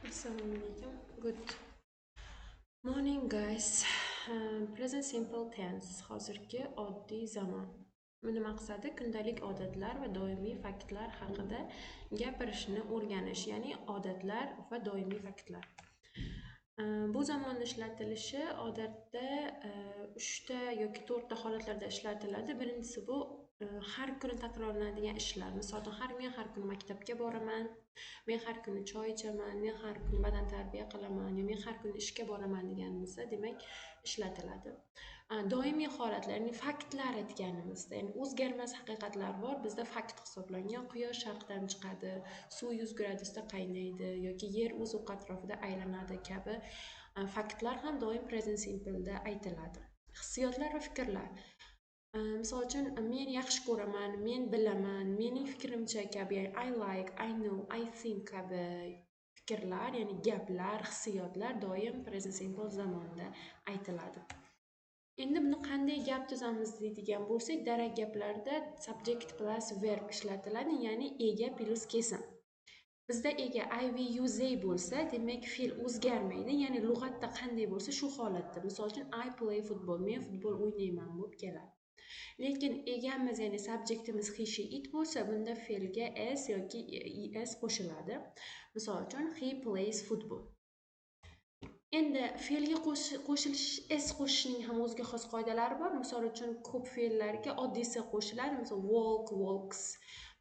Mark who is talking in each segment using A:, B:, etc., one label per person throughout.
A: Assalomu alaykum. Good morning, guys. Present simple tense, hozirgi oddiy zamon. Buni maqsadi kundalik odatlar va doimiy faktlar haqida gapirishni o'rganish, ya'ni odatlar va doimiy faktlar. Bu zamonni ishlatilishi odatda 3 ta yoki 4 ta holatlarda ishlatiladi. Birinchisi, bu har kuni takrorlanadigan ishlar. Misol uchun, men har kuni maktabga boraman, men har kuni choy ichaman, men har kuni badantarbiya qilaman yo men har kuni ishga boraman deganimizda, demak, ishlatiladi. Doimiy holatlar, ya'ni faktlar aytganimizda, ya'ni o'zgarmas haqiqatlar bor, bizda fakt hisoblangan: quyosh sharqdan chiqadi, suv 100 gradusda qaynaydi yoki yer o'z o'qi atrofida aylanadi kabi faktlar ham doim present simpleda aytiladi. Hissiyotlar va fikrlar. Misol uchun, men yaxshi ko'raman, men bilaman, mening fikrimcha kabi, ya'ni I like, I know, I think kabi fikrlar, ya'ni gaplar, hissiyotlar doim present simple zamonda aytiladi. Endi buni qanday gap tuzamiz deydigan bo'lsak, darak gaplarda subject plus verb ishlatiladi, ya'ni ega plus kesim. Bizda ega I, we, you, they bo'lsa, demak, fe'l o'zgarmaydi, ya'ni lug'atda qanday bo'lsa, shu holatda. Misol uchun, I play football, men futbol o'ynayman bo'lib keladi. Lekin egamiz, ya'ni subjektimiz he, she, it bo'lsa, bunda fe'lga s yoki es qo'shiladi. Misol uchun, he plays football. Endi fe'lga qo'shilish, s qo'shishning ham o'ziga xos qoidalari bor. Misol uchun, ko'p fe'llarga oddiy s qo'shiladi. Misol, walk, walks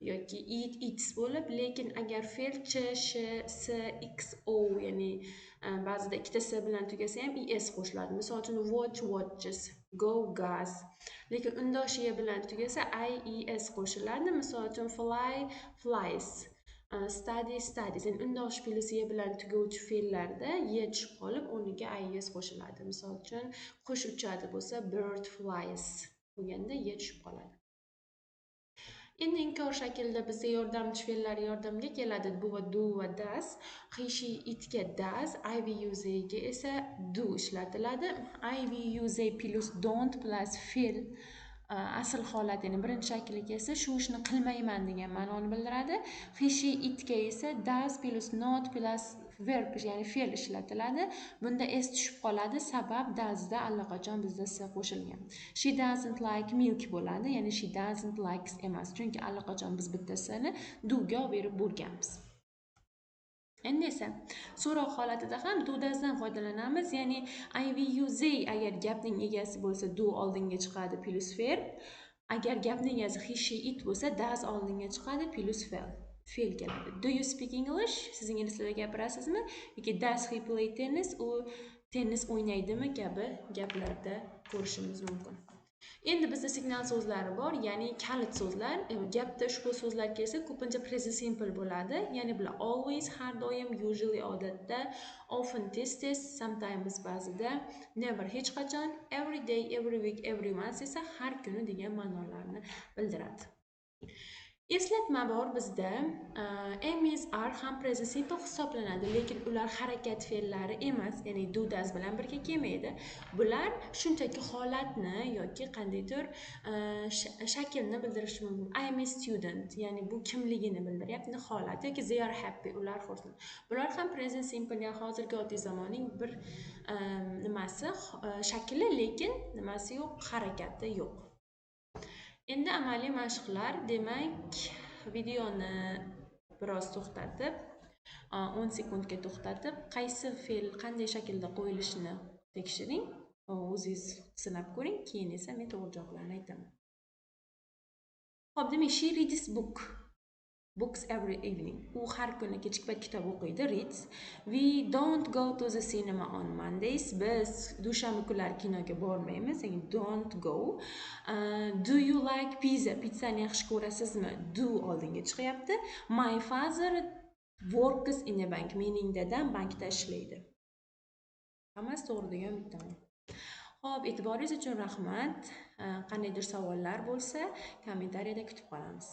A: yoki eat, eats bo'lib, lekin agar fe'l ch, sh, s, x, o, ya'ni ba'zida ikkita s bilan tugasa ham, es qo'shiladi. Misol uchun, watch, watches, go, goes. Lekin undosh e bilan tugasa, i, es qo'shiladi. Misol uchun, fly, flies, study, studies. Ya'ni undosh plus e bilan tuguvchi fe'llarda e tushib qolib, o'rniga ies qo'shiladi. Misol uchun, qush uchadi bo'lsa, bird flies bo'lganda e tushib qoladi. Endi inkor shaklida bizga yordamchi fe'llar yordamga keladi: do va do va does. He, she, itga does, I, we, you, theyga esa do ishlatiladi. I, we, you, they plus don't plus fe'l asl holat, ya'ni birinchi shakli kelsa, shu ishni qilmayman degan ma'noni bildiradi. He, she, itga esa does plus not plus verb, ya'ni fe'l ishlatiladi. Bunda s tushib qoladi, sabab doesda allaqachon bizda s qo'shilgan. She doesn't like milk bo'ladi, ya'ni she doesn't likes emas, chunki allaqachon biz bitta sni doga olib berib bo'lganmiz. Endi esa so'roq holatida ham do, doesdan foydalanamiz, ya'ni I, we, you, they agar gapning egasi bo'lsa, do oldinga chiqadi plus verb. Agar gapning egasi he, she, it bo'lsa, does oldinga chiqadi plus fe'l keladi. Do you speak English? Siz ingliz tilida gapirasizmi? Yoki does he play tennis? U tennis o'ynaydimi kabi gaplarda ko'rishimiz mumkin. Endi bizda signal so'zlari bor, ya'ni kalit so'zlar. Gapda ushbu so'zlar kelsa, ko'pincha present simple bo'ladi. Ya'ni bular: always, har doim, usually, odatda, often, tez tez, sometimes, ba'zida, never, hech qachon, every day, every week, every month esa har kuni degan ma'nolarni bildiradi. Eslatma bor bizda: am, is, are ham present simple hisoblanadi, lekin ular harakat fe'llari emas, ya'ni do, does bilan birga kelmaydi. Bular shunchaki holatni yoki qandaydir shaklni bildirishi mumkin. I am a student, ya'ni bu kimligini bildiryapti, holat, yoki they are happy, ular xursand. Bular ham present simple, ya'ni hozirgi oddiy zamonning bir nimasi, shakli, lekin nimasi yo'q, harakati yo'q. Endi amaliy mashqlar. Demak, videoni biroz to'xtatib, 10 sekundga to'xtatib, qaysi fe'l qanday shaklda qo'yilishini tekshiring, o'zingiz sinab ko'ring, keyin esa men to'g'ri javoblarni aytaman. Ho'p, demak, she reads books every evening. U har kuni kechki payt kitob o'qiydi, reads. We don't go to the cinema on Mondays. Biz dushanba kunlari kinoga bormaymiz, ya'ni don't go. Do you like pizza? Pizzani yaxshi ko'rasizmi? Do oldinga chiqyapti. My father works in a bank. Mening dadam bankda ishlaydi. Hammasi to'g'ri degan umiddaman. Ho'p, e'tiboringiz uchun rahmat. Qandaydir savollar bo'lsa, kommentariyada kutib qolamiz.